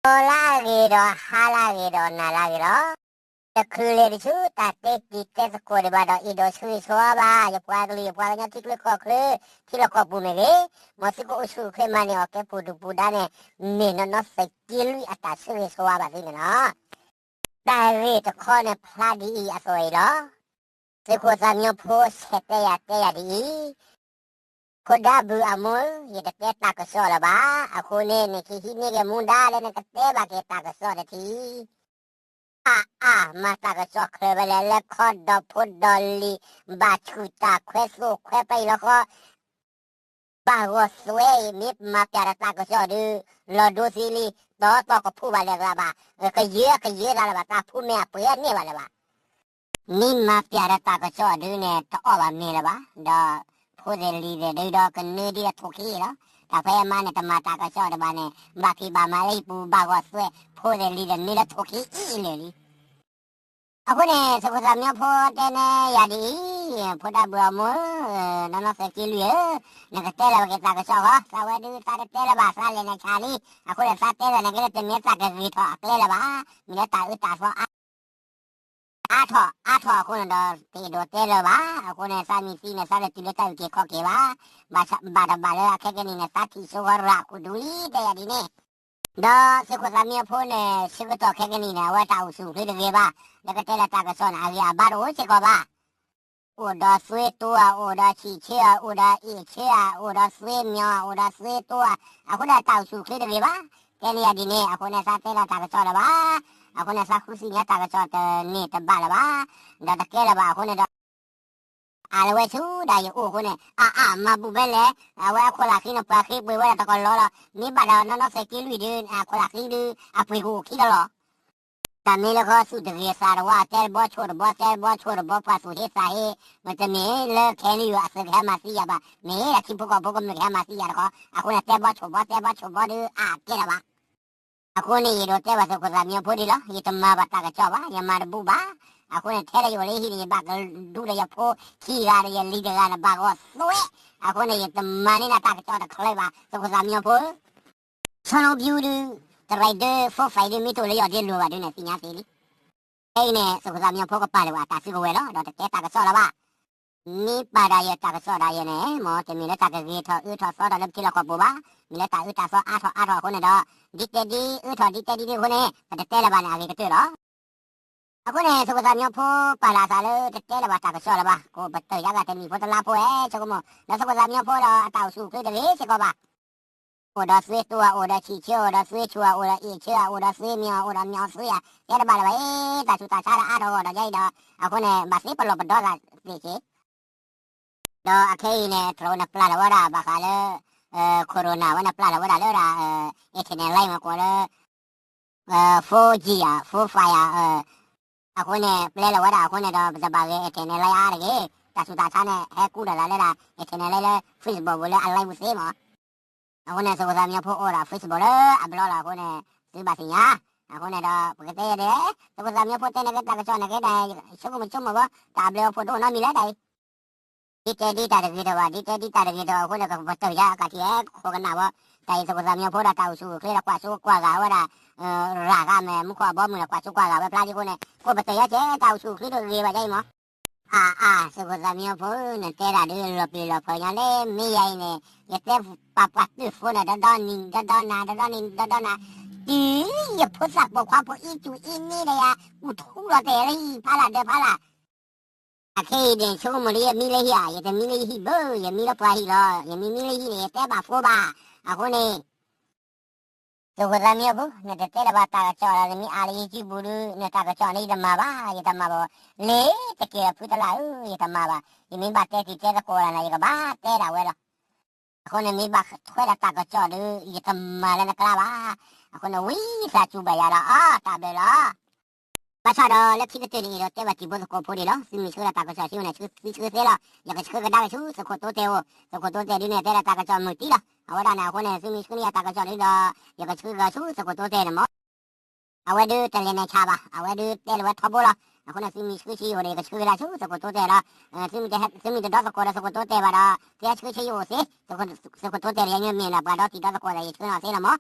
ကီလၢအဂ့ၤဒီးဟါလၢအဂ့ၤဒီးနၤလၢအဂ့ၤလီၤ. တချုးလဲၤတဆူတၢ်တဲတံၤတဲသကိးဒံးဘၣ်ဒီး အဲၣ်ဒိးဆၢဂ့ၤဆၢဝါဘၣ် ယပှၤကလုာ်ယပှၤကညီထံချၢကီၢ်ချၢ ထံလီၢ်ကီၢ်ပူၤမ့ၢ်ဂ့ၤ, မ်သုကအိၣ်ဆူၣ်အိၣ်ချ့မၤန့ၢ်အီၣ်ကဲပူၤဒုၣ်ပူၤဒါန့ၣ် မ့ၢ်နီၢ်နီၢ်သက့လွံၢ်အတၢ်ဆၢဂ့ၤဆၢဝါဘၣ်သုန့ၣ်လီၤ. တၢ်ဂ့ၢ်တခီန့ၣ် ဖျါဒ်အံၤအသိးအံၤလီၤ. သုးခိၣ်သးမံဖိဆဲးတဲယၤတဲယၤဒ်အံၤ, ဖိဒါဘုးအမိၢ်ဧၢ, ယတတဲတၢ်ကစီၣ်လၢၤဘၣ်. အဃိန့ၣ် နကဟံးန့ၢ်က့ၤမူဒါလၢနကတဲဘၣ်က့ၤတၢ်ကစီၣ်တထံၣ် အါအါ မၤတၢ်ကစီၣ်ချၢဝဲလဲၣ် လၢခီဒီးဖိဒီးလံၤ ဘၣ်ဆူၣ်တၢ်ခွဲသိၣ်ခွဲပယီၤလီၤဃီ ဘၣ်ဂီၤသွဲအံၤ မ့ၢ်မၤပျၢ်ဒီးတၢ်ကစီၣ်ဒုး လီၤဒိသံလံ, တီတီကဖှိၣ်ဘၣ်လၢၤသးဘၣ်, ကယၢကယၢသးလၢၤဘၣ်, တၢ်ဖှိၣ်မ့ၢ်အပှဲၤန့ၢ်ဘၣ်လၢၤဘၣ်. မ့ၢ်မၤပျၢ်ဒီးတၢ်ကစီၣ်ဒုးန့ၣ် တအီၣ်ဘၣ်မ့ၤလၢၤဘၣ်, ဒီးဖိသ့ၣ်လံၤသ့ၣ်ဒုးဒီးကနၢဒ်လၢထိၣ်ခံအံၤလီၤ. တၢ်ဖဲအမါန့ၣ် တမၤတၢ်ကစီၣ်ဒံးဘၣ်န့ၣ် ဘၣ်ဖံးဘၣ်မၤလၢဟံၣ်ပူၤ ဘၣ်ဂီၤသွဲ ဖိသ့ၣ်လံၤသ့ၣ်နၢလၢထိၣ်ခံအံၤလၢာ်လံ. အဃိန့ၣ် သုးခိၣ်သးမံဖိတဲန့ၢ်ယၤဒ်အံၤ, ဖိဒါဘုးအမိၢ်ဧၢ, နီၢ်နီၢ်သက့လွံၢ်ဧၢ, နကတဲလၢၤဘၣ်က့ၤတၢ်ကစီၣ်ဃီ, သးဝဲဒုးသးတတဲလၢၤဘၣ် သးလဲၤနဆးလံ. အဃိန့ၣ် သးတဲလၢၤန့ၣ်က့ၤ တမ့ၢ်တၢ်ကဂ့ၤထီၣ်အကျဲလၢၤဘၣ်, မ့ၢ်လၢတၢ်အၢတၢ်သီအါ အါထီၣ်အါထီၣ်အဃိန့ၣ်ဒီး တအဲၣ်ဒိးတဲလၢၤဘၣ်. အဃိန့ၣ် သးမ့ၢ်သံန့ၣ် သးလဲၤတုၤလၢတၢ်အုၣ်က့ၤခီၣ်က့ၤဘၣ်, ဘၣ်တဘၣ်လၢအခဲကနံၣ်န့ၣ် သးထံၣ်စိဝဲရၤအခိၣ်ဒူလံ တဲယၤဒ်န့ၣ်. ဒီးသုးခိၣ်သးမံဖိန့ၣ် ဆၢကတီၢ်ခဲကနံၣ်န့ၣ် အဝဲတၢ်အိၣ်ဆူၣ်အိၣ်ချ့တဂ့ၤဘၣ်, လၢကတဲလၢတၢ်ကစီၣ်န့ၣ် အဂံၢ်အဘါတအိၣ်စ့ၢ်ကီးဘၣ်. အိၣ်ဒီးသွ့တိဧါ, အိၣ်ဒီးဆံၣ်ဆၢဧါ, အိၣ်ဒီးအ့ၣ်ဆၢဧါ, အိၣ်ဒီးသွ့မၠီဧါ, အိၣ်ဒီးသွ့တိဧါ, အဃိန့ၣ်တၢ်အိၣ်ဆူၣ်အိၣ်ချ့တဂ့ၤဘၣ်. တဲန့ၢ်ယၤဒ်န့ၣ် အဃိန့ၣ် သးတဲလၢတၢ်ကစီၣ်လၢၤဘၣ်. အဃိန့ၣ် သးဃုသ့ၣ်ညါတၢ်ကစီၣ်တန့ၢ်တဘၣ်လၢၤဘၣ်. ဒီးတကဲလၢၤဘၣ်အဃိန့ၣ်ဒီး အါလၢဝဲဆူဒၣ်ယအိၣ်အဃိန့ၣ် အါအါမၤဘူၣ်ဖဲလဲၣ်, အဝဲအခိၣ်လၢ်ဃံန့ၣ် ပှၤဃ့ပှ့ၤဝဲဒၣ်တကလီလီၤ. မ့ၢ်ဘၣ်ဒီးနီၢ်နီၢ်သက့လွံၢ်ဒုး အခိၣ်လၢ်ဃံဒုး အပှ့ၤကအိၣ်ခံကလီၤ. တၢ်မ့ၢ်လၢဃီသူၣ်တဂ့ၤသးတဝါ တဲတဘီဆိၣ်တဘီ တဲတဘီဆိၣ်တဘီ ပှၤသူၣ်ဟ့သးဟ့, မ့တမ့ၢ်လၢခဲနံယိၤအသုးကဟဲမၤသံယၤဘၣ်, မ့ၢ်ဒၣ်ထံဖိကီၢ်ဖိကမျၢၢ်ကဟဲမၤသံယၤတခီ, အဃိန့ၣ် တဲဘီဆိၣ်ဘီ တဲဘီဆိၣ်ဘီဒုး အါကဲလၢၤဘၣ်. အဃိန့ၣ် ယအဲၣ်ဒိးတဲဘၣ်သုးခိၣ်သးမံဖိဒ်လီၤ, ယတမၤဘၣ်တၢ်ကစီၣ်ဘၣ်, ယမၤတဘူၣ်ဘၣ်. အဃိန့ၣ် ထဲလၢယအိၣ်လၢဟံၣ်န့ၣ် ယဘၣ်ကဒူဒီးယဖိခံဂၤဒီးယလံၤတဂၤန့ၣ် ဘၣ်ဂီၤသွဲ, အဃိန့ၣ် ယတမၤန့ၢ်နၤတၢ်ကစီၣ်တချုးဘၣ် သုးခိၣ်သးမံဖိဧၢ. ဆီနိဖၠူဒုး တရံးဒုး ဖိၣ်ဃဲဒုး မ့ၢ်တအိၣ်လၢယီၤဒ်လိၤဘၣ်ဒုးန့ၣ် သ့ၣ်ညါသ့လံ. ဖဲအံၤန့ၣ် သုးခိၣ်သးမံဖိကပာ်လၢၤဝဲအတၢ်စုကဝဲၤလီၤ, ဒီးတတဲတၢ်ကစီၣ်လၢၤဘၣ်. မ့ၢ်ပာ်ဒီးယတၢ်ကစီၣ်ဒီးယဲန့ၣ် မ်တမ့ၢ်လၢတၢ်ကဂ့ၤထီၣ်အၢထီၣ်သီထီၣ်လၢပထံလီၢ်ကီၢ်ပူၤဘၣ်, မ့ၢ်လၢတၢ်အၢတၢ်သီအါထီၣ်အါထီၣ်အဃိန့ၣ်ဒီး ဒ်တဲဒ်အၢထီၣ်ဒ်တဲဒ်ဒ်အဃိန့ၣ် ပတတဲလၢၤဘၣ်န့ၣ် အဂ့ၤကတၢၢ်လီၤ. အဃိန့ၣ် သုးခိၣ်သးမံဖိပာ်လၢအသးလၢတတဲလၢၤဘၣ်တၢ်ကစီၣ်လၢၤဘၣ်, ကအိၣ်ပတုာ်ယၤဂၤတနံၣ်ဖိတလါဖိဧဲ ဆိကမိၣ် ဒီးသုးခိၣ်သးမံဖိဒီးအတၢ်အိၣ်ဆူၣ်အိၣ်ချ့တဂ့ၤစ့ၢ်ကီးဘၣ်. အိၣ်ဒီးသွ့တိဧါ, အိၣ်ဒီးဆံၣ်ဆၢ, အိၣ်ဒီးသွ့ဆူၣ်ဧါ, အိၣ်ဒီးအ့ၣ်ဆၢဧါ, အိၣ်ဒီးသွ့မၠီဧါ, အိၣ်ဒီးမၠီသွ့ဧါ, တဲတဘၣ်လၢၤဘၣ်အံၤ, တၢ်ဆူးတၢ်ဆါဒီးအါထီၣ်ဂီၢ်ဒီးယဲအံၤဒီး အဃိန့ၣ် ဘၣ်သ့ပလီၢ်ပဒီသးသ့က့ၤ ဒီးအခဲအံၤန့ၣ် တြီန့ၣ်ပျၢ်လီၤဝဲဒၣ် ဘၣ်ဃးလၢ corona ဝဲန့ၣ် ပျၢ်လီၤဝဲဒၣ်လၢဒၣ် internet line ဝဲကိးလၢ four G ဧါ, four five ဧါ, အဃိန့ၣ် ပျဲလီၤဝဲဒၣ်အဃိန့ၣ်ဒီး ပတဘၣ်ဂ့ၤ internet line အါတဂ့ၤ, တၢ်ဆူးတၢ်ဆါန့ၣ် ဟဲကူဒီးလၢဒၣ် internet line လၢ Facebook ပူၤလၢအ live ပူၤသ့မး. အဃိန့ၣ် သုးခိၣ်သးမံဖိအိၣ်ဒီး Facebook လၢအဘျီလီၤအဃိန့ၣ် သုဘၣ်သ့ၣ်ညါ, အဃိန့ၣ်ဒီး ပကတဲယဲဒၣ် သုးခိၣ်သးမံဖိတဲန့ၢ်က့ၤတၢ်ကစီၣ်န့ၣ်က့ၤဒၣ် ဆိကမိၣ်ဆိကမိၣ်ဘၣ် တၢ်ဘျုးအဖှိၣ်တအိၣ်နီတမံၤလၢဒၣ်အံၤ ဒ်တဲဒ်တၢ်တဂ့ၤထီၣ်ဘၣ်, ဒ်တဲဒ်တၢ်တဂ့ၤထီၣ်အဃိန့ၣ် ကပတုာ်ယါအကထံၣ်ဟဲခိၣ်ကနၣ်ဝဲ, တၢ်အံၤသုးခိၣ်သးမံဖိဒီးတၢ်အိၣ်ဆူၣ်အိၣ်ချ့ဒီးကွၢ်စိကွၢ်ဂာ်ဝဲဒၣ် ရၤဂၤမဲာ် မူခိၣ်အဘီမုၢ်ဒီးကွၢ်စိကွၢ်ဂာ်ဝဲဖျါဒ်အဃိန့ၣ် ကပတုာ်ယါကဲ တၢ်အိၣ်ဆူၣ်အိၣ်ချ့တဂ့ၤဘၣ်ဒ်အံၤမး. အါအါ သုးခိၣ်သးမံဖိ နတဲတၢ်ဒုးလီၤပျံၤလီၤဖုးညါလၢမ့ၢ်ယၤအံၤန့ၣ် ယတဲပာ်ပှၤတုာ်ဖိန့ၣ် ဒီဒီနံၤ ဒီဒီနၤ ဒီဒီနံၤ ဒီဒီနၤ တုၤယဖိသၣ်ပိာ်ခွါဖိအံၤတုၤအံၤန့ၣ်ဒီးယၤ ကူၣ်ထူလီၤတဲာ်လၢဟံၣ်ဖးလၢ်ဒၢးဖးလၢ် အခဲအံၤန့ၣ် ဆိကမိၣ်လၢယမံလၢဟံၣ်ဧါ, ယတမံလၢယဟံၣ်ဘၣ်, ယမံလၢပှၤဟံၣ်လီၤ, ယမံမံလၢဟံၣ်န့ၣ် ယတဲဘၣ်ဖိဘၣ်, အဃိန့ၣ် သုးခိၣ်သးမံဖိ နတတဲလၢၤဘၣ်တၢ်ကစီၣ်ဒီး နမ့ၢ်အါလၢယစုပူၤဒုး နတၢ်ကစီၣ်န့ၣ် ယတမၤဘၣ်, ယတမၤဘၣ်, လ့ၤတက့ၢ်ဖုတလၢ်ဧၢ, ယတမၤဘၣ်, ယမ့ၢ်ဘၣ်တဲတံၤတဲသကိးဒၣ်နၤ ယကဘၣ်တဲဒၣ်ဝဲလီၤ. အဃိန့ၣ် မ့ၢ်ဘၣ်ထွဲဒီးတၢ်ကစီၣ်ဒုး ယတမၤလၢနကျါဘၣ်, အဃိန့ၣ် ဝံသးစူၤဘၣ်ယၤဒီးအီၤ တၢ်ဘျုးလီၤ. ဘၣ်ဆၣ်ဒီးလၢခံကတၢၢ်န့ၣ် အဲၣ်ဒိးတဲဘၣ်တံၤဖိသကိးဖိဒံးလီၤ, သုမ့ၢ်ဆှၢဒၣ်တၢ်ကစီၣ်ဆူန့ၣ် သုဆှၢသ့လီၤ, ယကဆှၢကဒါက့ၤဆူ သုးခိၣ်တိတဲာ်အိၣ်, သုးခိၣ်တိတဲာ်ဒုးန့ၣ် တဲဒၣ်တၢ်ကစီၣ်မုာ်တံၢ်လီၤ, အဝဲဒၣ်န့ၣ်အဃိန့ၣ် သုမ့ၢ်ဆှၢန့ၢ်ယၤတၢ်ကစီၣ်ဒုးဒီး ယကဆှၢက့ၤဆူ သုးခိၣ်တိတဲာ်န့ၣ်မး အဝဲဒုးတလဲၤနဲၣ်ဆါဘၣ်, အဝဲဒုးတဲလၢၤဝဲထီဘိလီၤ, အဃိန့ၣ် သုမ့ၢ်ဆှၢဆံယအိၣ်ဒီး ယကဆှၢက့ၤလၢဆူ သုးခိၣ်တိတဲာ်လီၤ, သုမ့ၢ်တဒီသကိးဒီး သုးခိၣ်တိတဲာ်ဘၣ်ဒီး သုဟဲဆှၢဆံယအိၣ်သ့, သုးခိၣ်တိတဲာ်ဒီး ယမ့ၢ်ဒီးပှၤဒီတံၤဒီသကိးဒီး ယဆှၢနီၣ်သ့လီၤမး